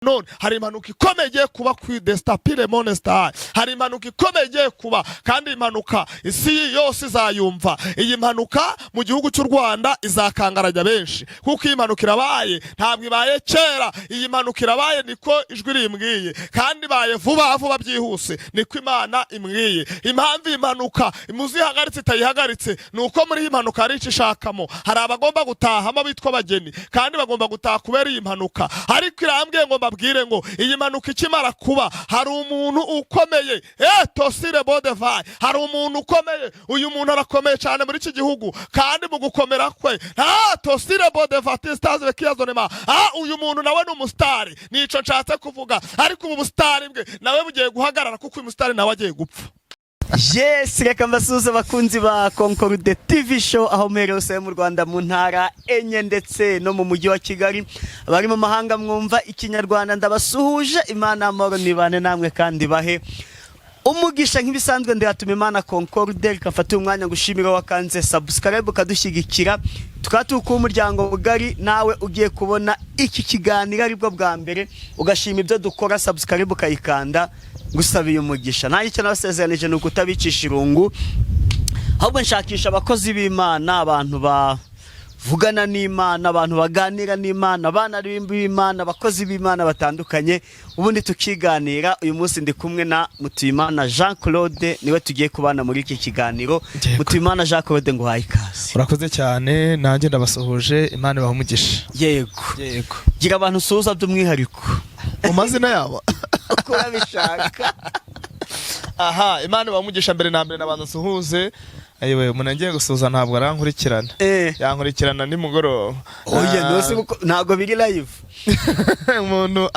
None hari impanuka ikomeye igiye kuba ku destapire monestar. Hari impanuka ikomeye igiye kuba, kandi impanuka isi yose izayumva. Iyi mpanuka mu gihugu cy'u Rwanda izakangaranya benshi, kuko iyi mpanuka irabaye, ntabwo ibaye kera. Iyi mpanuka irabaye, niko ijwi rimbwiye, kandi ibaye vuba vuba byihuse, niko Imana imbwiye. Impamvu iyi mpanuka muzihagaritse itayihagaritse ni uko muri iyi mpanuka hari icyo ishakamo. Hari abagomba gutahamo bitwa abageni, kandi bagomba gutaha kubera iyi mpanuka. Ariko irambwiye ngo mbabwire ngo iyi mpanuka ikimara kuba, hari umuntu ukomeye, tosire bodevayi, hari umuntu ukomeye. Uyu muntu arakomeye cyane muri iki gihugu, kandi mu gukomera kwe, tosire bodevatisitazi bekiyazonema, uyu muntu nawe ni umusitari, nico nshatse kuvuga. Ariko ubu busitari bwe nawe bugiye guhagarara, kuko uyu musitari nawe agiye gupfa. Yes, reka mbasuhuze abakunzi ba Concorde TV Show aho muherereye hose mu Rwanda, mu ntara enye ndetse no mu mujyi wa Kigali. Abari mu mahanga mwumva Ikinyarwanda, ndabasuhuje. Imana amahoro nibane namwe kandi bahe umugisha. Nk'ibisanzwe, ndayatuma Imana Concorde. Reka mfate umwanya ngushimira wakanze subscribe ukadushyigikira, tukaba turi kuba umuryango mugari. Nawe ugiye kubona iki kiganiro aribwo bwa mbere, ugashima ibyo dukora, subscribe ukayikanda, ngusabiye umugisha. Nanjye icyo nabasezeranije ni ukutabicisha irungu, ahubwo nshakisha abakozi b'Imana, abantu bavugana n'Imana, abantu baganira n'Imana, abana b'Imana, abakozi b'Imana batandukanye, ubundi tukiganira. Uyu munsi ndi kumwe na Mutuyimana Jean Claude, niwe tugiye kubana muri iki kiganiro. Yego. Mutuyimana Jean Claude, nguhaye ikaze. Urakoze cyane, nanjye ndabasuhuje, Imana ibahe umugisha. Yego. Yego. Gira abantu usuhuza by'umwihariko. Mu mazina yabo? Uko urabishaka. Aha, Imana ibahe umugisha. Mbere na mbere nabanza nsuhuze. Ayiwe, umuntu agiye gusuhuza ntabwo arankurikirana. Yankurikirana nimugoroba. Oya. Ah. Ntose ntabwo biri live. Umuntu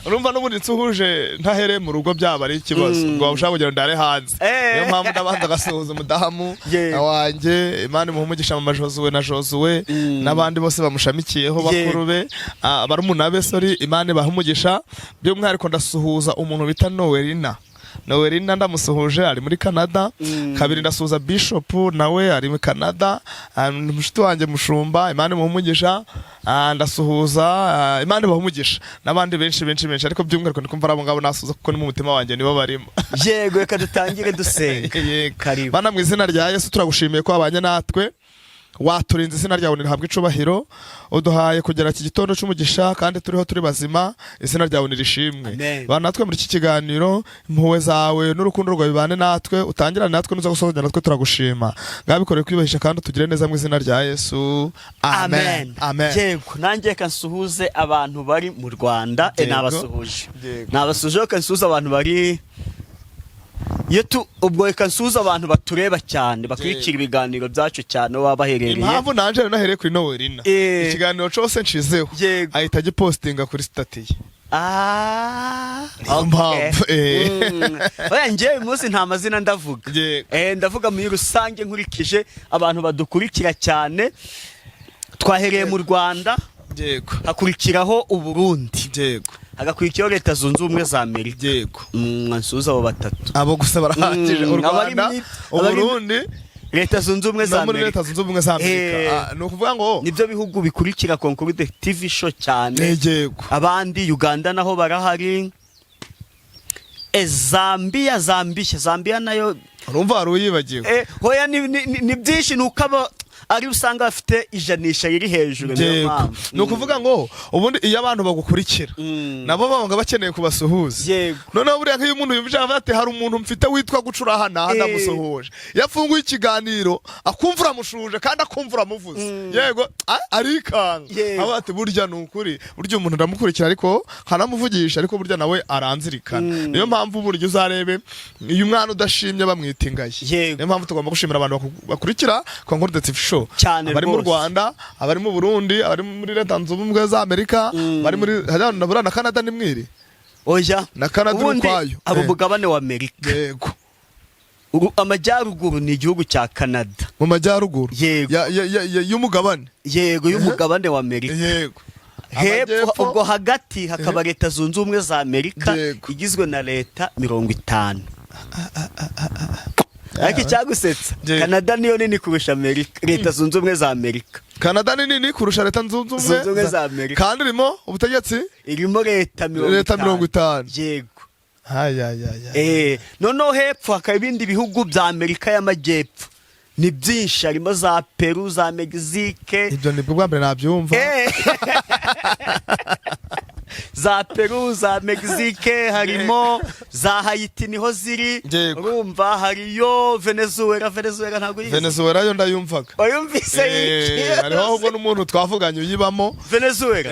urumva n'ubundi nsuhuje ntahereye mu rugo byaba ari ikibazo, ngo waba ushaka kugira ngo ndare hanze. Niyo mpamvu ndabanza agasuhuza umudamu wanjye, Imana imuha umugisha, mama Jozuwe na Jozuwe n'abandi bose bamushamikiyeho, bakuru be, barumuna be, sorry, Imana ibaha umugisha. By'umwihariko ndasuhuza umuntu bita Noelina. Noelina ndamusuhuje, ari muri Canada. Kabiri, ndasuhuza Bishop, nawe ari muri Canada. Ni mushiki wanjye mushumba, Imana imuha umugisha. Ndasuhuza, Imana ibaha umugisha n'abandi benshi benshi benshi, ariko by'umwihariko ndi kumva ari abo ngabo nasuhuza, kuko ni mu mutima wanjye nibo barimo. Yego, reka dutangire dusenga. Yego. Karibu. Bana, mu izina rya Yesu, turagushimiye ko wabanye natwe, waturinze. Izina ryawe nirihabwe icubahiro. Uduhaye kugera iki gitondo cy'umugisha kandi turiho, turi bazima. Izina ryawe nirishimwe. Amen. Bana natwe muri iki kiganiro, impuhwe zawe n'urukundo rwawe bibane natwe, utangirane natwe nuza gusohokana natwe. Turagushima, ngabikoreye kwiyubahisha kandi utugire neza mu izina rya Yesu, amen, amen. Yego, nanjye reka nsuhuze abantu bari mu Rwanda. Nabasuhuje. Yego. Nabasuhuje. Reka nsuhuze abantu bari iyo tu ubwo, reka nsuhuze abantu batureba cyane, bakurikira ibiganiro byacu cyane, aho baba baherereye. Impamvu nanje rero nahereye kuri Noelina, ikiganiro cose nshizeho ahita agipostinga kuri status ye. Niyo mpamvu. Oya, njyewe uyu munsi nta mazina ndavuga. Ndavuga muri rusange nkurikije abantu badukurikira cyane. Twahereye mu Rwanda, hakurikiraho Uburundi, hagakurikiraho Leta Zunze Ubumwe za Amerika. Nsuhuza abo batatu. Abo gusa barahagije. U Rwanda, Uburundi, Leta Zunze Ubumwe za no muri Amerika. Leta Zunze Ubumwe za Amerika. Ni ukuvuga ngo Nibyo bihugu bikurikira Concorde TV Show cyane. Abandi, Uganda naho barahari. Zambia, Zambia, Zambia nayo. Urumva wari uyibagiwe. Hoya, ni byinshi, ni uko aba ari usanga bafite ijanisha riri hejuru, niyo mpamvu. Ni ukuvuga ngo ubundi iyo abantu bagukurikira, nabo baba bakeneye kubasuhuza. Noneho buriya nk'iyo umuntu yumva ijambo ati: "Hari umuntu mfite witwa Gucura aha n'aha, ndamusuhuje," iyo afunguye ikiganiro akumva uramushuhuje kandi akumva uramuvuze, yego, arikanga. Aba ati: "Burya ni ukuri, burya umuntu ndamukurikira ariko nkanamuvugisha, ariko burya nawe aranzirikana." Niyo mpamvu burya uzarebe iyo umwana udashimye bamwita ingayi. Niyo mpamvu tugomba gushimira abantu bakurikira Concorde TV Show. Cyane abari mu rwose. Rwanda, abari mu Burundi, abari muri Leta Zunze Ubumwe za Amerika, abari muri hariya na buriya na Canada ni mwiri. Oya. Na Canada uri Ubundi ukwayo. abo mugabane wa Amerika. Amajyaruguru ni igihugu cya Canada. Mu majyaruguru. Yego. Y'umugabane. Yego, y'umugabane wa Amerika. Hepfo. Amajyepfo. Ubwo hagati hakaba Leta Zunze Ubumwe za Amerika, igizwe na leta 50. Ariko icyagusetsa, Canada niyo nini kurusha Amerika, Leta Zunze Ubumwe za Amerika. Canada ni nini kurusha Leta Zunze Zunze Ubumwe Ubumwe za Amerika. Kandi irimo ubutegetsi Irimo leta 50. Leta 50. Yego. Ayayaya. Noneho hepfo hakaba ibindi bihugu bya Amerika y'Amajyepfo, ni byinshi, harimo za Peru, za Mexique. Ibyo nibwo bwa mbere nabyumva. Za Peru, za Mexique, harimo za Haiti niho ziri. Urumva hariyo Venezuela. Venezuela ntabwo uyizi? Venezuela yo ndayumvaga. Wayumvise? Hariho ahubwo n'umuntu twavuganye uyibamo. Venezuela.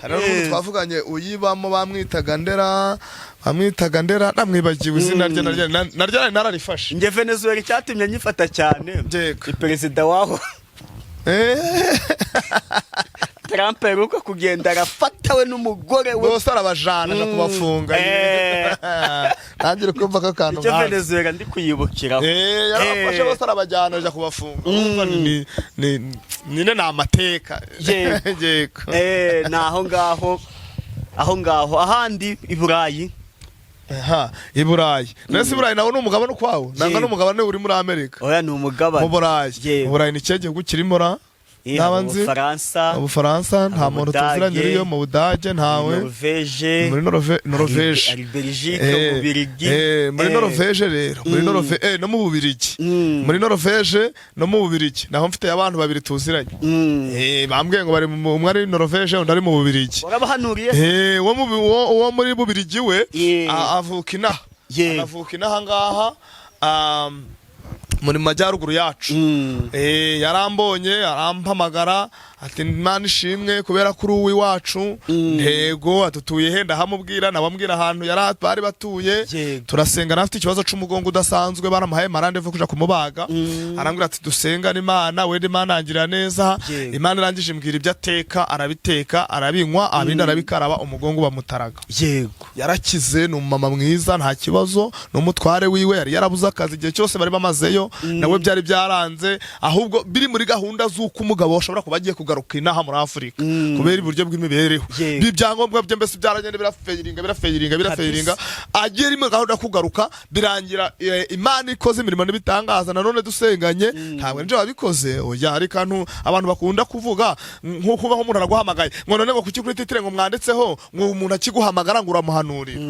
Hariho n'umuntu twavuganye uyibamo, bamwitaga Ndera, bamwitaga Ndera, namwibagiwe izina rye, naryo naryo nari nararifashe. Njye Venezuela icyatumye nyifata cyane ni perezida waho Trump aheruka kugenda arafata we n'umugore we. Bose arabajana aja kubafunga. Nanjye kumva ko akantu Icyo nkazi. Venezuela ndi kuyibukiraho. Yarabafashe bose arabajyana aja kubafunga. Urumva ni nyine ni amateka. Yego. Yego. Ni aho ngaho, aho ngaho. Ahandi i Burayi. Aha, i Burayi nese i Burayi nawo ni umugabane ukwawo nanga? Yego. Ni umugabane uri muri Amerika? Oya, ni umugabane. Mu Burayi. Yego. Mu Burayi ni ikihe gihugu kirimo ra? Hari Naba nzi Ubufaransa. Ubufaransa nta Hari muntu Ubudage. tuziranye uriyo. Mu Budage ntawe. Norvege. Muri Norvege. Hari Belgique, Ububirigi. Muri Norvege rero, muri Norvege no mu Bubirigi. Muri Norvege no mu Bubirigi naho mfite abantu babiri tuziranye. Bambwiye ngo bari umwe ari Norvege, undi ari mu Bubirigi. Warabahanuriye? Uwo muri Bubirigi we avuka inaha. Anavuka inaha ngaha, muri majyaruguru yacu. Yarambonye arampamagara ati: "Imana ishimwe kubera kuri uw'iwacu." Ntego atutuye he? Ndahamubwira, nabambwira ahantu yari bari batuye. Turasenga. Afite ikibazo c'umugongo udasanzwe, baramuhaye ma rendez-vous kuja kumubaga. Arambwira ati: "Dusengane Imana, wenda Imana yangirira neza." Imana irangije imbwira ibyo ateka, arabiteka, arabinywa, abindi arabikaraba, umugongo bamutaraga. Yarakize, ni umumama mwiza, nta kibazo. Ni umutware wiwe yari yarabuze akazi igihe cyose bari bamazeyo, nawe byari byaranze, ahubwo biri muri gahunda z'uko umugabo ashobora kuba agiye kugaruka inaha muri Afurika kubera uburyo bw'imibereho. Ibyangombwa bye mbese byaragenda birafailinga, birafailinga, birafailinga, agiye ari muri gahunda yo kugaruka, birangira Imana ikoze imirimo n'ibitangaza. Nanone dusenganye, ntabwo nje wabikoze, oya. Hari kantu abantu bakunda kuvuga, nko kuba nk'umuntu araguhamagaye ngo none ngo kuki kuri titre ngo mwanditseho ngo umuntu akiguhamagara ngo uramuhanurira.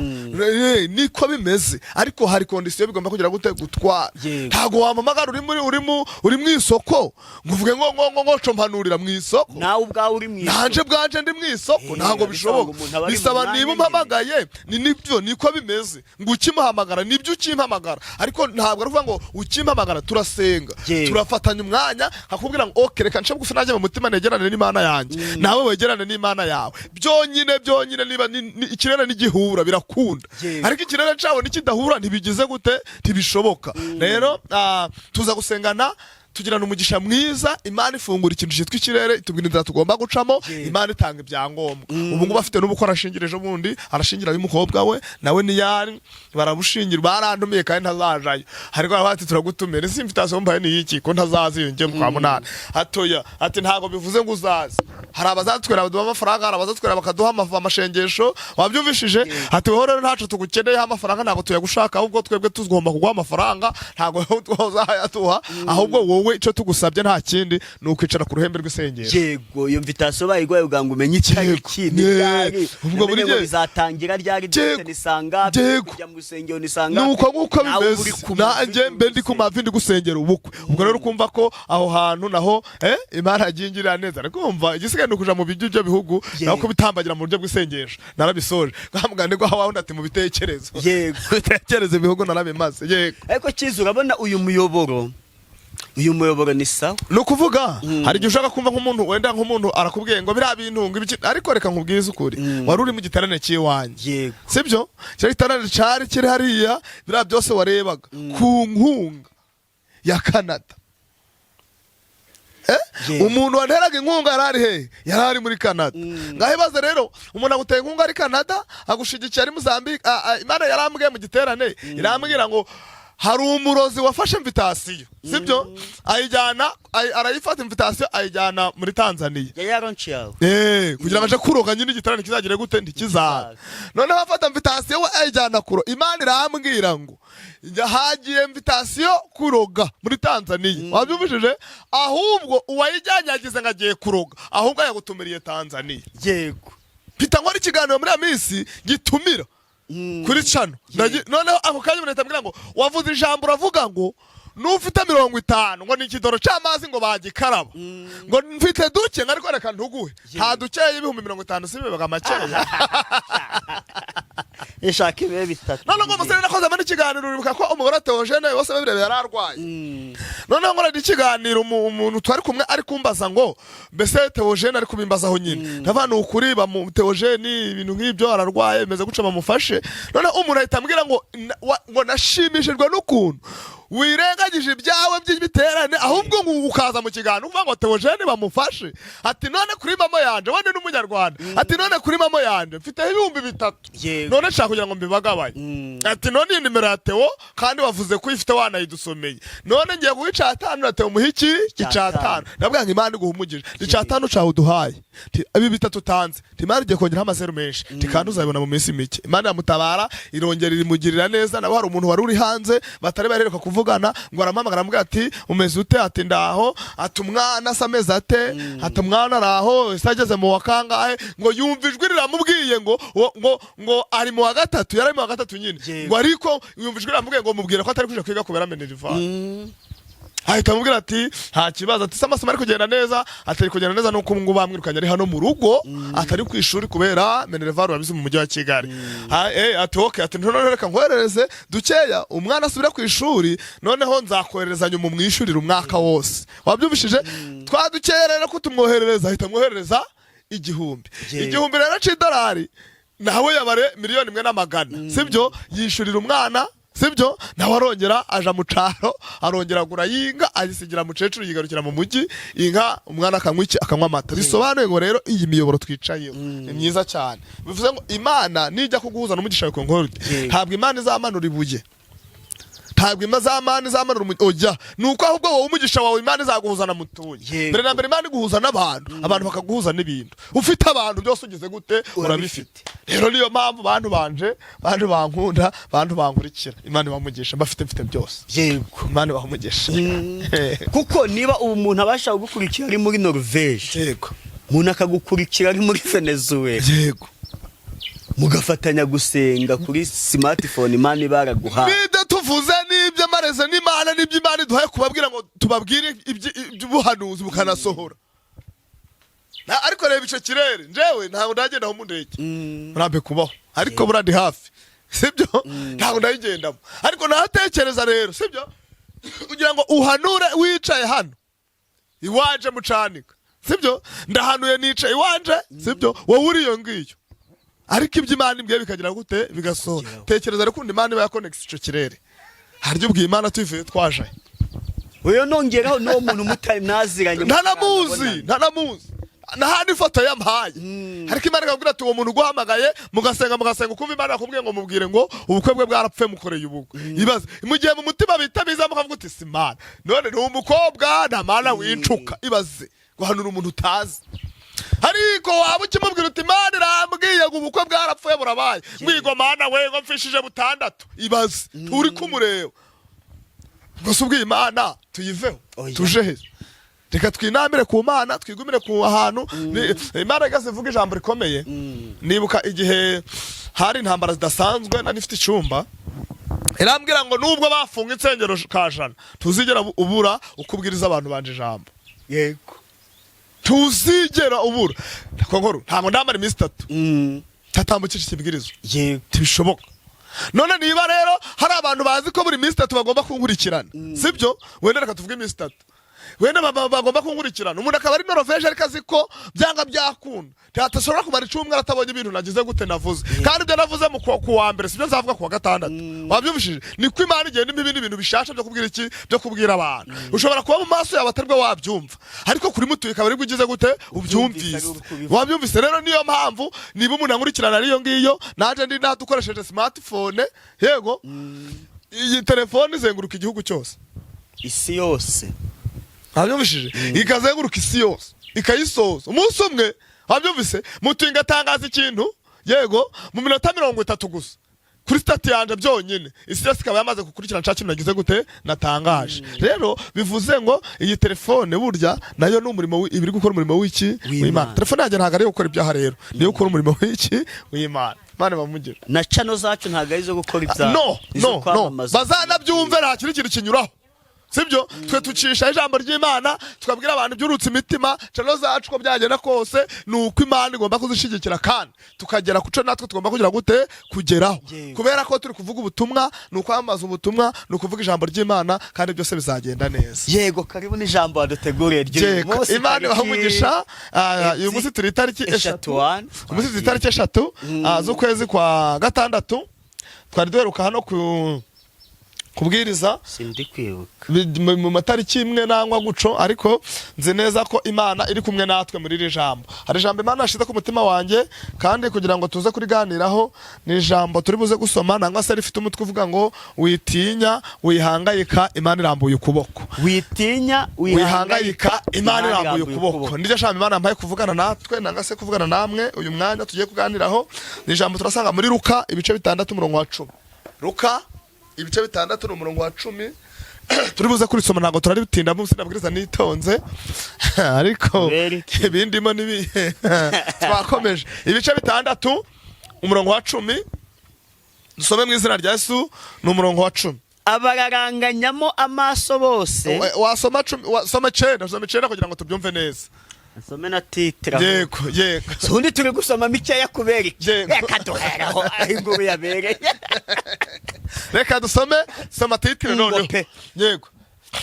Niko bimeze, ariko hari condition bigomba kugira gute gutwara. Ntabwo wampamagara uri muri uri mu uri mu isoko ngo uvuge ngo ngo mpanurira mu isoko. Nawe ubwawe uri mu isoko. Nanje bwanje ndi mu isoko. Ntabwo bisaba ngo bishoboka. umuntu aba ari mu Bisaba mwanya niba nyine. umpamagaye ni nibyo, niko bimeze, ngo ukimuhamagara nibyo ukimpamagara, ariko ntabwo ari ukuvuga ngo ukimpamagara turasenga. Turafatanya umwanya, nkakubwira ngo ok, reka nce bugufi nanjye mu mutima negerane n'Imana yanjye, nawe wegerane n'Imana yawe byonyine byonyine. Niba ikirere nigihura birakunda, ariko ikirere cyawe nikidahura ntibigize gute? Ntibishoboka. Rero tuza gusengana, tugirana umugisha mwiza, Imana ifungura ikintu cyitwa ikirere, itubwira inzira tugomba gucamo. Imana itanga ibyangombwa. Ubu ngubu afite n'ubukwe arashingira, ejo bundi arashingira y'umukobwa we, nawe niyari barabushingira, barantumiye kandi ntazajayo. Ariko baravuga ati: "Turagutumira." Ese invitation mbaye ni iki ko ntazaza? Iyo ngiye mu kwa munani hatoya. Ati: "Ntabwo bivuze ngo uzaze, hari abazatwera baduha amafaranga, hari abazatwera bakaduha amashengesho." Wabyumvishije? Ati: "Wowe rero ntaco tugukeneyeho amafaranga, ntabwo tuyagushaka, ahubwo twebwe tugomba kuguha amafaranga, ntabwo uzayaduha, ahubwo wowe icyo tugusabye nta kindi ni ukwicara ku ruhembe rw'isengesho." Yego, iyo invitation bayiguhaye kugira ngo umenye itariki ni ryari, Ubwo buri umenye ngo gihe- bizatangira ryari, date ni sangapi, kujya mu rusengero ni sangapi. Nuko nguko Nawe uba uri bimeze. ku Nanjye mavi mbe ndi ku mavi ndi gusengera ubukwe. Ubwo rero ukumva ko aho hantu naho Imana yagiye ingirira neza. Ariko umva, igisigaye ni ukuja mu bijyo ibyo bihugu naho kubitambagira mu buryo bw'isengesho narabisoje. Ngamugani ko hawaho ati mu bitekerezo, bitekerezo ibihugu narabimaze, yego. Ariko cyiza, urabona uyu muyoboro ni sawa. Ni ukuvuga hari igihe ushaka kumva nk'umuntu, wenda nk'umuntu arakubwiye ngo biriya bintu ngo ibiki, ariko reka nkubwize ukuri, wari uri mu giterane cy'iwanjye, sibyo? Kiriya giterane cari kiri hariya, biriya byose warebaga ku nkunga ya Canada. Umuntu wanteraga inkunga yari ari he? Yari ari muri Canada. Ngaho ibaze rero, umuntu aguteye inkunga ari Canada, agushigikiye ari Mozambique. Imana yarambwiye mu giterane, irambwira ngo Hari umurozi wafashe invitation, sibyo? Ayijyana, arayifata invitation, ayijyana muri Tanzania. Ya launch yawe. Kugira ngo aje kuroga nyine, igiterane kizagire gute? Ntikizabe. Noneho afata invitation we ayijyana kuro. Imana irambwira ngo hagiye invitation kuroga muri Tanzania, wabyumvishije? Ahubwo uwayijyanye yagize ngo agiye kuroga, ahubwo yagutumiriye Tanzania. Mpita nkora ikiganiro muri iyo minsi gitumira kuri channel. Noneho ako kanya umuntu ahita ambwira ngo wavuze ijambo, uravuga ngo nufite 50 ngo ni ikidoro c'amazi ngo bagikaraba, ngo mfite duke, ngo ariko reka ntuguhe. Nta dukeya, 50,000 si bibaga makeya. Ishaka ibihe bitatu. Noneho ngo umusore nakozemo n'ikiganiro, uribuka ko umugore Theogene bose babireba yari arwaye. Noneho nkora ikiganiro, umuntu twari kumwe ari kumbaza ngo mbese Theogene, ari kubimbazaho nyine, ndavuga ni ukuri bamu Theogene ibintu nk'ibyo, ararwaye bimeze gutyo, bamufashe. Noneho umuntu ahita ambwira ngo ngo nashimishijwe n'ukuntu wirengagije ibyawe by'ibiterane, ahubwo ngo ukaza mu kiganiro uvuga ngo Theogene bamufashe. Ati none kuri mama yanje, wende n'umunyarwanda, ati none kuri mama yanje mfiteho 3000, none nshaka kugira ngo mbibagabanye. Ati none iyi nimero ya Theo kandi wavuze ko uyifite wanayidusomeye, none ngiye guha icatanu na Theo, muha iki? Icatanu. Ndavuga ngo Imana iguha umugisha, icatanu cawe uduhaye. Ti, ibi bitatu utanze, ti Imana igiye kongeraho amazeru menshi, ti kandi uzabibona mu minsi mike. Imana iramutabara, irongera irimugirira neza. Nawe hari umuntu wari uri hanze batari baheruka kuvugana, ngo aramuhamagara, aramubwira ati umeze ute? Ati ndaho. Ati umwana asa ameze ate? Ati umwana araho, ese ageze mu wa kangahe? Ngo yumva ijwi riramubwiye ngo ari mu wa gatatu, yari ari mu wa gatatu nyine. Ngo ariko yumva ijwi riramubwiye ngo mubwire ko atari kuja kwiga kubera minerval. Ahita amubwira ati nta kibazo. Ati se amasomo ari kugenda neza? Atari kugenda neza, nuko ngo bamwirukanye, ari hano mu rugo, atari ku ishuri kubera minerval, urabizi, mu mujyi wa Kigali. Ati okay, ati noneho reka nkoherereze dukeya umwana asubire ku ishuri, noneho nzakoherereza nyuma umwishyurire umwaka wose. Wabyumvishije? Twa dukeya rero ko tumwoherereza, ahita amwoherereza 1000. 1000 rero c'idolari nawe yabare 1,100,000, sibyo? Yishyurira umwana, sibyo? Nawe arongera aja mu caro, arongera agura yinga, ayisigira mukecuru, yigarukira mu mujyi. Inka, umwana akanywa iki? Akanywa amata. Bisobanuye ngo rero iyi miyoboro twicayeho ni myiza cyane. Bivuze ngo Imana nijya kuguhuza n'umugisha wawe Concorde, ntabwo Imana izamanura ibuye, ntabwo imana izamanura oya, ni uko ahubwo wowe umugisha wawe Imana izaguhuza na mutuye. Mbere na mbere Imana iguhuza n'abantu, abantu bakaguhuza n'ibintu. Ufite abantu byose ugize gute? Urabifite. Rero niyo mpamvu bantu banje, bantu bankunda, bantu bankurikira, Imana ibamugisha, mbafite, mfite byose. Imana ibamugisha. Kuko niba ubu umuntu abasha kugukurikira ari muri Norvège, umuntu akagukurikira ari muri Venezuela, mugafatanya gusenga kuri smartphone Imana ibaraguhaye. N'ibyo tuvuze n'ibyo amareze n'Imana n'ibyo Imana iduhaye kubabwira ngo tubabwire iby'ubuhanuzi bukanasohora. Ariko reba icyo kirere, njyewe ntabwo ndagendaho mu ndege, murambe kubaho, ariko buriya ndi hafi, sibyo? Ntabwo ndayigendamo, ariko natekereza rero, sibyo, kugira ngo uhanure wicaye hano iwanje mucanika, sibyo? Ndahanuye nicaye iwanje, sibyo? Wowe uri iyo ngiyo, ariko ibyo Imana imbwiye bikagira gute? Bigasohora. Kugeraho. Tekereza rero ukuntu Imana iba yakonegisa icyo kirere, harya ubwiye Imana tuvuye twajaye. Uyu nongeraho n'uwo muntu mutari mwaziranye. Ntanamuzi, ntanamuzi, ntahandi ifoto yampaye, ariko Imana ikabwira ati uwo muntu uguhamagaye, mugasenga, mugasenga, ukumva Imana yakubwiye ngo mubwire ngo ubukwe bwe bwarapfuye, mukoreye ubukwe. Ibaze mu gihe mu mutima bita biza, mukavuga uti si Imana, none ni umukobwa, nta Mana wincuka. Ibaze guhanura umuntu utazi, ariko waba ukimubwira uti Imana irambwiye ngo ubukwe bwarapfuye burabaye, ngwigo Mana we, ngo mfishije butandatu. Ibaze turi kumureba gusa, ubwo Imana tuyiveho? Oya. Tuje he? Reka twinamire ku Mana, twigumire ku ahantu. Imana igaze ivuga ijambo rikomeye. Nibuka igihe hari intambara zidasanzwe, nari nifite icyumba, irambwira ngo nubwo bafunga insengero kajana, tuzigera ubura uko ubwiriza abantu banje ijambo. Tuzigera ubura. Nkuru ntabwo ndamara iminsi 3 ntatambukije ikibwirizo. Ntibishoboka. None niba rero hari abantu bazi ko buri minsi 3 bagomba kunkurikirana, sibyo? Wenda reka tuvuge iminsi 3, wenda bagomba kunkurikirana, umuntu akaba ari Norvège ariko azi ko byanga byakunda ntashobora kumara icyumweru atabonye ibintu nagize gute? Navuze. Kandi ibyo navuze mu ku wa mbere sibyo nzavuga ku wa gatandatu. Wabyumvishije? Niko Imana igenda impa ibindi bintu bishasha byo kubwira iki? Byo kubwira abantu. Ushobora kuba mu maso yawe atari bwo wabyumva, ariko kuri mutuye ikaba aribwo ugize gute? Ubyumvise. Ari uri kubivuga. Wabyumvise? Rero niyo mpamvu niba umuntu ankurikirana ariyo ngiyo, naje ndi nadukoresheje smartphone, yego. Iyi telefone izenguruka igihugu cyose. Isi yose. Wabyumvishije? Ikazenguruka isi yose, ikayisoza umunsi umwe. Wabyumvise? Mutu igatangaza ikintu, yego, mu minota 30 gusa kuri status yanje byonyine, isi yose ikaba yamaze gukurikirana cya kintu nagize gute, natangaje. Rero bivuze ngo iyi telefone burya nayo ni umurimo ibiri gukora umurimo w'iki? W'Imana. W'Imana. Telefone yanjye ntabwo ari iyo gukora ibyaha, rero niyo gukora umurimo w'iki? W'Imana. Imana bamugira. Na channel zacu ntabwo ari izo gukora ibyaha. No. Izo No, no. kwamamaza. Bazanabyumve, nta kindi kintu kinyuraho, sibyo? Twe tucisha ijambo ry'Imana, tukabwira abantu ibyurutse imitima. Channel zacu, uko byagenda kose, ni uko Imana igomba kuzishyigikira, kandi tukagera ku cyo natwe tugomba kugira gute? Kugeraho. Kubera ko turi kuvuga ubutumwa, ni ukwamamaza ubutumwa, ni ukuvuga ijambo ry'Imana, kandi byose bizagenda neza. Yego, karibu n'ijambo waduteguriye ry'uyu munsi. Imana tariki ibaha umugisha. Uyu munsi turi itariki 3 3. One. Umunsi turi itariki 3 z'ukwezi kwa gatandatu. Twari duheruka hano ku kubwiriza Sindi kwibuka. mu matariki imwe nangwa guco, ariko nzi neza ko Imana iri kumwe natwe muri iri jambo. Hari ijambo Imana yashyize ku mutima wanjye, kandi kugira ngo tuze kuriganiraho, ni ijambo turi buze gusoma nangwa se rifite umutwe uvuga ngo: "Witinya, wihangayika, Imana irambuye ukuboko." Witinya, Wihangayika, Imana irambuye ukuboko. Niryo jambo Imana yampaye kuvugana natwe nangwa se kuvugana namwe uyu mwanya tugiye kuganiraho. Ni ijambo turasanga muri Luka ibice 6, umurongo wa 10. Luka ibice 6 ni umurongo wa 10. Turi buze kurisoma, ntabwo turaritinda munsi, nabwiriza nitonze, ariko Kubera iki? ibindimo nibi twakomeje. Ibice 6, umurongo wa 10, dusome mu izina rya Yesu. Ni umurongo wa 10. Abararanganyamo amaso bose. Wasoma 10, wasoma 9, soma 9 kugira ngo tubyumve neza. Nsome na titre. Yego. Ubundi turi gusoma mikeya kubera iki? Yego. Reka duheraho aho inkuru yabereye. Reka dusome, soma titre. Ngo Noneho pe. Yego.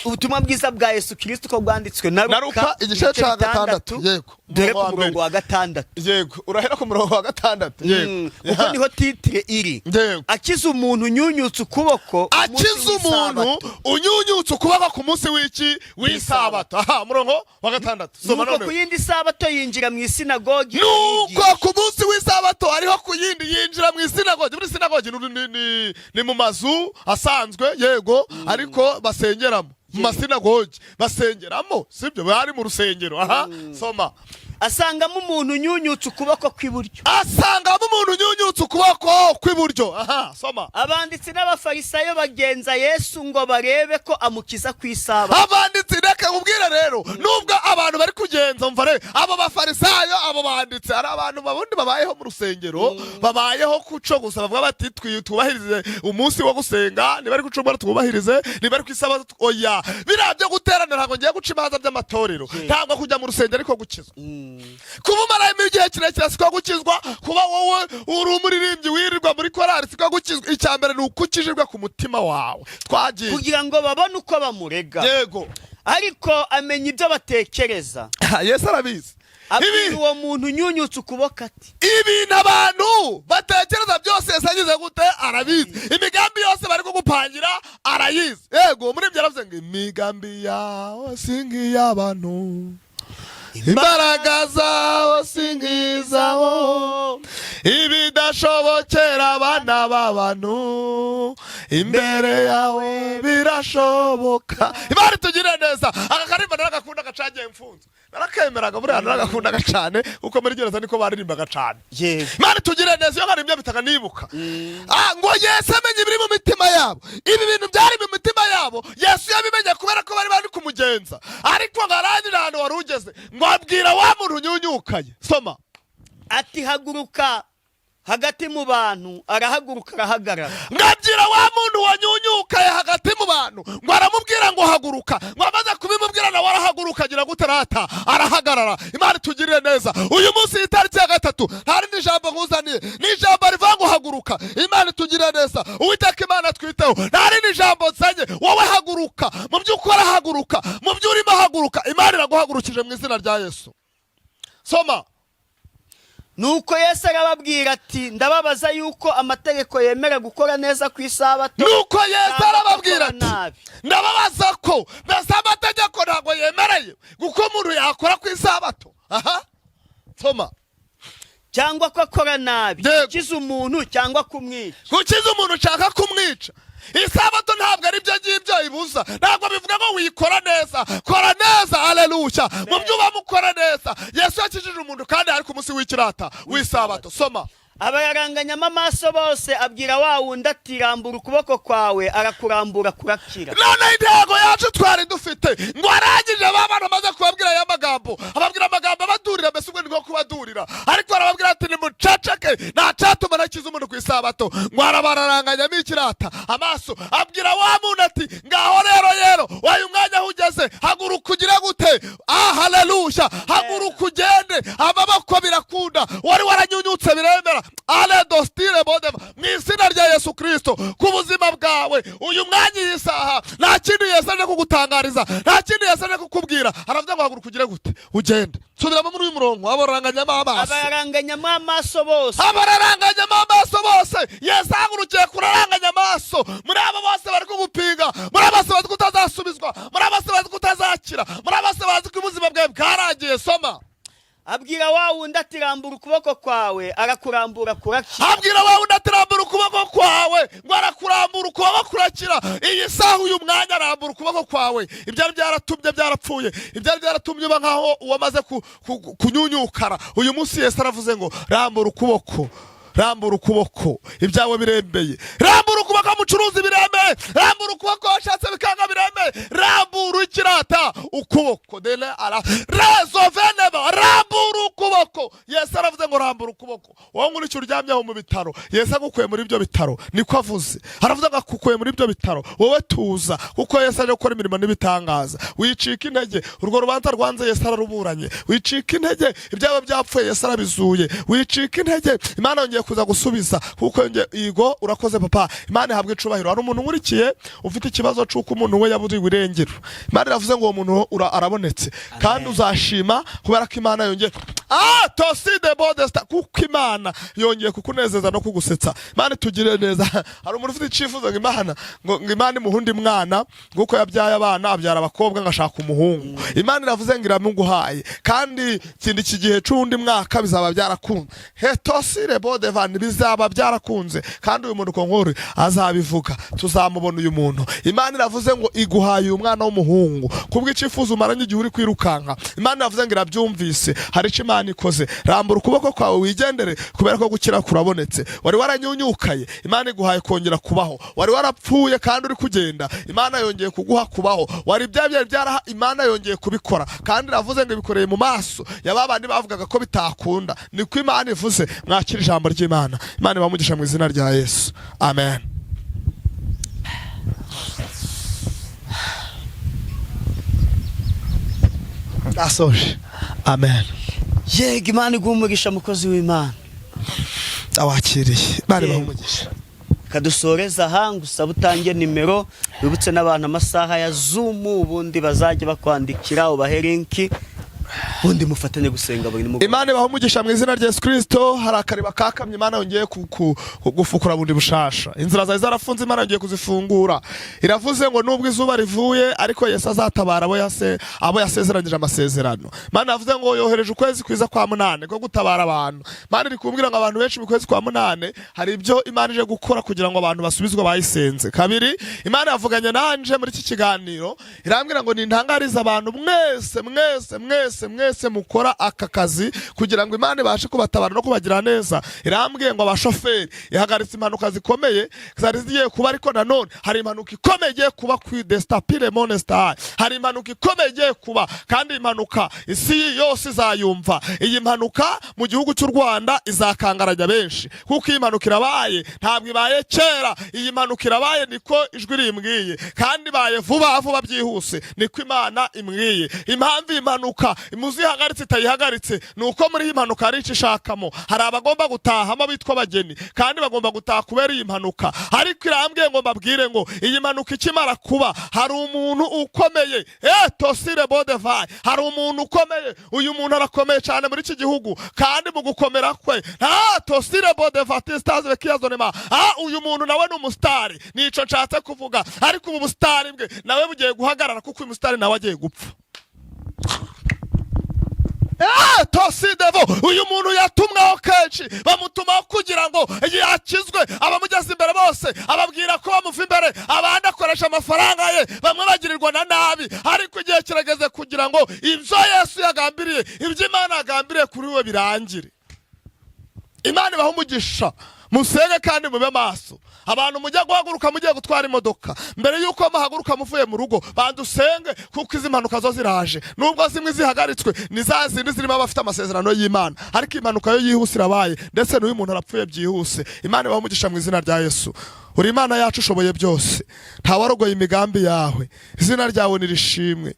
Ubutumwa bwiza bwa Yesu Kirisito uko bwanditswe na Na Luka, igice cya 6, yego. Dore ku Umurongo wa murongo wa 6. Yego, urahera ku murongo wa 6, yego. Kuko niho titre iri. Yego. Akiza umuntu unyunyutse ukuboko ku munsi Akiza umuntu w'isabato. unyunyutse ukuboko ku munsi w'iki? W'isabato. Aha, umurongo wa 6, soma. Nuko ku Noneho yindi sabato yinjira mu isinagogi Nuko arigisha. ku munsi w'isabato, hariho ku yindi, yinjira mu isinagogi. Muri sinagogi ni mu mazu asanzwe, yego, ariko basengeramo. Mu masinagogi basengeramo, sibyo? Bari mu rusengero. Aha, soma. Asangamo umuntu unyunyutse ukuboko kw'iburyo. Asangamo umuntu unyunyutse ukuboko kw'iburyo. Aha, soma. Abanditsi n'abafarisayo bagenza Yesu ngo barebe ko amukiza ku isabato. Abanditsi, reka nkubwire rero, nubwo abantu bari kugenza, mva rero, abo bafarisayo, abo banditsi, hari abantu babundi babayeho mu rusengero, babayeho kuco gusa, bavuga bati: "Twubahirize umunsi wo gusenga, niba ari ku cyumweru twubahirize, niba ari ku isabato." Oya, biriya byo guterana, ntabwo ngiye guca imanza by'amatorero. Ntabwo kujya mu rusengero ariko gukizwa. Kuba umarayemo igihe kirekire siko gukizwa. Kuba wowe uri umuririmbyi wirirwa muri korari siko gukizwa. Icya mbere ni uko ukijijwe ku mutima wawe. Twagiye. Kugira ngo babone uko bamurega. Yego. Ariko amenya ibyo batekereza. Yesu arabizi. Abwira uwo muntu unyunyutse ukuboko ati: Ibintu abantu batekereza byose, Yesu agize gute? Arabizi. Imigambi yose bari kugupangira arayizi. Yego, muri ibyo yaravuze ngo: "Imigambi yawe si nk'iy'abantu, imbaraga zawo si nk'izabo, ibidashobokera abana b'abantu imbere yawe birashoboka." Imana itugirire neza. Aka karimba naragakunda gacagiye mfunzwe, narakemeraga buriya, naragakundaga cyane kuko muri gereza niko baririmbaga cyane. Imana itugirire neza. Iyo nkarimbye mpitaga nibuka. Ngo Yesu amenye ibiri mu mitima yabo. Ibi bintu byari mu mitima yabo Yesu yabimenye kubera ko bari bari kumugenza, ariko ngo arangire ahantu wari ugeze, ngo abwira wa muntu unyunyukaye. Soma. Ati: "Haguruka hagati mu bantu." Arahaguruka, arahagarara. Ngo abwira wa muntu wanyunyukaye hagati mu bantu, ngo aramubwira ngo: "Haguruka." Ngo amaze kubimubwira, nawe arahaguruka, agira gute rata? Arahagarara. Imana itugirire neza. Uyu munsi, iyi tariki ya 3, nta rindi jambo nkuzaniye, ni ijambo rivuga ngo: "Haguruka." Imana itugirire neza. Uwiteka Imana twiteho. Nta rindi jambo nzanye. Wowe haguruka mu byo ukora, haguruka mu byo urimo, haguruka. Imana iraguhagurukije mu izina rya Yesu. Soma. Nuko Yesu arababwira ati: "Ndababaza yuko amategeko yemera gukora neza ku isabato Nuko Yesu cyangwa arababwira gukora ati: nabi?" "Ndababaza ko mbese amategeko ntabwo yemereye kuko umuntu yakora ku isabato?" Aha, soma. Cyangwa ko akora nabi, Yego. gukiza umuntu cyangwa kumwica? Gukiza umuntu ushaka kumwica. Isabato ntabwo ari byo ngibyo ibuza, ntabwo bivuga ngo wikora neza. Kora neza, aleluya, mu byo uba mukora neza. Yesu yakijije umuntu kandi ari ku munsi w'ikirata w'isabato. Soma. Abararanganyamo amaso bose, abwira wa wundi ati: "Rambura ukuboko kwawe." Arakurambura, kurakira. None intego yacu twari dufite ngo arangije ba bantu amaze kubabwira aya magambo, ababwira amagambo abadurira, mbese ubwo ni nko kubadurira, ariko arababwira ati: "Nimuceceke, nta cyatuma nakiza umuntu ku isabato." Ngo arabararanganyamo ikirata amaso, abwira wa muntu ati: "Ngaho rero wayu mwanya aho ugeze, haguruka ugire gute? Ah, haleluya, haguruka ugende, amaboko birakunda, wari waranyunyutse biremera." Ale dostire bodeva mu izina rya Yesu Kristo ku buzima bwawe uyu mwanya, iyi saha, nta kindi Yesu aje kugutangariza, nta kindi Yesu aje kukubwira. Aravuga ngo haguruka ugire gute? Ugende. Subiramo muri uyu murongo, abaranganyamo amaso. Abararanganyamo amaso bose. Abararanganyamo amaso bose. Yesu ahagurukiye kuraranganya amaso muri abo bose bari kugupinga, muri abo bose bazi ko utazasubizwa, muri abo bose bazi ko utazakira, muri abo bose bazi ko ubuzima bwawe bwarangiye. Soma. Abwira wa wundi ati: "Rambura ukuboko kwawe." Arakurambura, kurakira. Abwira wa wundi ati: "Rambura ukuboko kwawe." Ngo arakurambura, ukuboko kurakira. Iyi saha, uyu mwanya, arambura ukuboko kwawe. Ibyari byaratumye byarapfuye, ibyari byaratumye uba nkaho wamaze kunyunyukara, uyu munsi Yesu aravuze ngo rambura ukuboko, rambura ukuboko, ibyawe birembeye. Rambura ukuboko, mucuruzi, biremeye. Rambura ukuboko, washatse bikanga, biremeye. Rambura ikirata ukuboko dele ara rezovenema. Rambura ukuboko. Yesu aravuze ngo rambura ukuboko. Wowe ngurikira uryamye aho mu bitaro, Yesu agukuye muri ibyo bitaro, niko avuze. Aravuze ngo akukuye muri ibyo bitaro. Wowe tuza, kuko Yesu aje gukora imirimo n'ibitangaza. Wicika intege, urwo rubanza rwanze Yesu araruburanye. Wicika intege, ibyaba byapfuye Yesu arabizuye. Wicika intege, Imana yongeye kuza gusubiza kuko yongeye. Igo urakoze papa, Imana ihabwe icubahiro. Hari umuntu nkurikiye ufite ikibazo c'uko umuntu we yaburiwe irengero. Imana iravuze ngo uwo muntu arabonetse kandi uzashima kubera ko Imana yongeye tosi de bodesta, kuko Imana yongeye kukunezeza no kugusetsa. Imana itugirire neza. Hari umuntu ufite icyifuzo ngo Imana ngo Imana imuhe undi mwana, nguko yabyaye abana, abyara abakobwa, ngo ashaka umuhungu. Imana iravuze ngo iramuguhaye, kandi ikindi iki gihe c'uwundi mwaka bizaba byarakunze. Hetosire bodevan, bizaba byarakunze, kandi uyu muntu konkuru azabivuga, tuzamubona uyu muntu. Imana iravuze ngo iguhaye uyu mwana w'umuhungu kubw'icyifuzo umaranye igihe uri kwirukanka. Imana iravuze ngo irabyumvise, hari icyo Imana ikoze. Rambura ukuboko kwawe wigendere, kubera ko gukira kurabonetse. Wari waranyunyukaye, Imana iguhaye kongera kubaho. Wari warapfuye kandi uri kugenda, Imana yongeye kuguha kubaho. Wari bya byari byaraha, Imana yongeye kubikora, kandi iravuze ngo ibikoreye mu maso ya ba bandi bavugaga ko bitakunda. Niko Imana ivuze. Mwakira ijambo ry'Imana. Imana ibamugisha mu izina rya Yesu, amen. Ndasoje, amen. Yego, Imana iguha umugisha, mukozi w'Imana. Awakiriye, Imana ibahe Yego. umugisha. Kadusoreza aha, ngusaba utange nimero, wibutse n'abantu amasaha ya Zoom, ubundi bazajya bakwandikira, ubahe link, ubundi mufatanye gusenga buri nimugoroba. Imana ibahe umugisha mu izina rya Yesu Kristo. Hari akariba kakamye, Imana yongeye gufukura bundi bushasha. Inzira zari zarafunze, Imana yongeye kuzifungura. Iravuze ngo nubwo izuba rivuye, ariko Yesu azatabara abo yasezeranyije amasezerano. Imana yavuze ngo yohereje ukwezi kwiza kwa munane ko gutabara abantu. Imana iri kumbwira ngo abantu benshi mu kwezi kwa munane hari ibyo Imana ije gukora kugira ngo abantu basubizwe bayisenze. Kabiri, Imana yavuganye nanje muri iki kiganiro, irambwira ngo nintangarize abantu mwese mwese mwese mwese mukora aka kazi kugira ngo Imana ibashe kubatabara no kubagira neza. Irambwiye ngo abashoferi ihagaritse impanuka zikomeye zari zigiye kuba, ariko nanone hari impanuka ikomeye igiye kuba ku destapire monestar. Hari impanuka ikomeye igiye kuba, kandi impanuka isi yose izayumva. Iyi mpanuka mu gihugu cy'u Rwanda izakangaranya benshi, kuko iyi mpanuka irabaye, ntabwo ibaye kera. Iyi mpanuka irabaye, niko ijwi rimbwiye, kandi ibaye vuba vuba byihuse, niko Imana imbwiye. Impamvu iyi mpanuka muzihagaritse itayihagaritse ni uko muri iyi mpanuka hari icyo ishakamo. Hari abagomba gutahamo bitwa abageni, kandi bagomba gutaha kubera iyi mpanuka. Ariko irambwiye ngo mbabwire ngo iyi mpanuka ikimara kuba, hari umuntu ukomeye, tosire bodevayi, hari umuntu ukomeye. Uyu muntu arakomeye cyane muri iki gihugu, kandi mu gukomera kwe, tosire bodevatiste bekiyazonema, uyu muntu nawe ni umusitari, nico nshatse kuvuga. Ariko ubu busitari bwe nawe bugiye guhagarara, kuko uyu musitari nawe agiye gupfa. Tosidevo, uyu muntu yatumweho kenshi, bamutumaho kugira ngo yakizwe. Abamugeze imbere bose ababwira ko bamuva imbere, abandi akoresha amafaranga ye, bamwe bagirirwa na nabi. Ariko igihe kirageze kugira ngo ibyo Yesu yagambiriye, ibyo Imana yagambiriye kuri we birangire. Imana ibaha umugisha. Musenge kandi mube maso. Abantu mujya guhaguruka mugiye gutwara imodoka, mbere y'uko muhaguruka muvuye mu rugo, banza usenge, kuko izi mpanuka zo ziraje. Nubwo zimwe zihagaritswe, ni za zindi zirimo abafite amasezerano y'Imana, ariko impanuka yo yihuse irabaye, ndetse n'uyu muntu arapfuye byihuse. Imana ibaha umugisha mu izina rya Yesu. Uri Imana yacu, ushoboye byose, ntawarogoye imigambi yawe. Izina ryawe nirishimwe.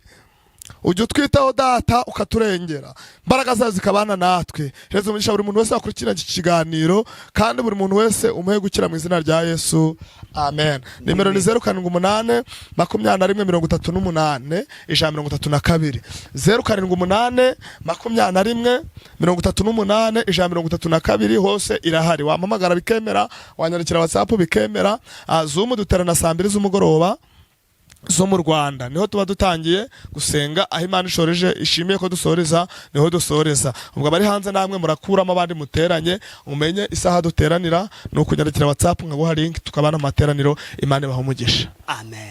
Ujya utwitaho Data, ukaturengera, imbaraga zawe zikabana natwe. Reza umugisha buri muntu wese wakurikirana iki kiganiro, kandi buri muntu wese umuhe gukira mu izina rya Yesu, amen. Nimero ni 0782138132, 0782138132. Hose irahari, wampamagara bikemera, wanyandikira WhatsApp bikemera. Zoom duterana saa 2 z'umugoroba zo mu Rwanda, niho tuba dutangiye gusenga. Aho Imana ishoreje, ishimiye ko dusoreza, niho dusoreza. Ubwo abari hanze namwe murakuramo abandi muteranye, umenye isaha duteranira ni ukunyandikira WhatsApp nkaguha link, tukabana mu materaniro. Imana ibaha umugisha. Amen.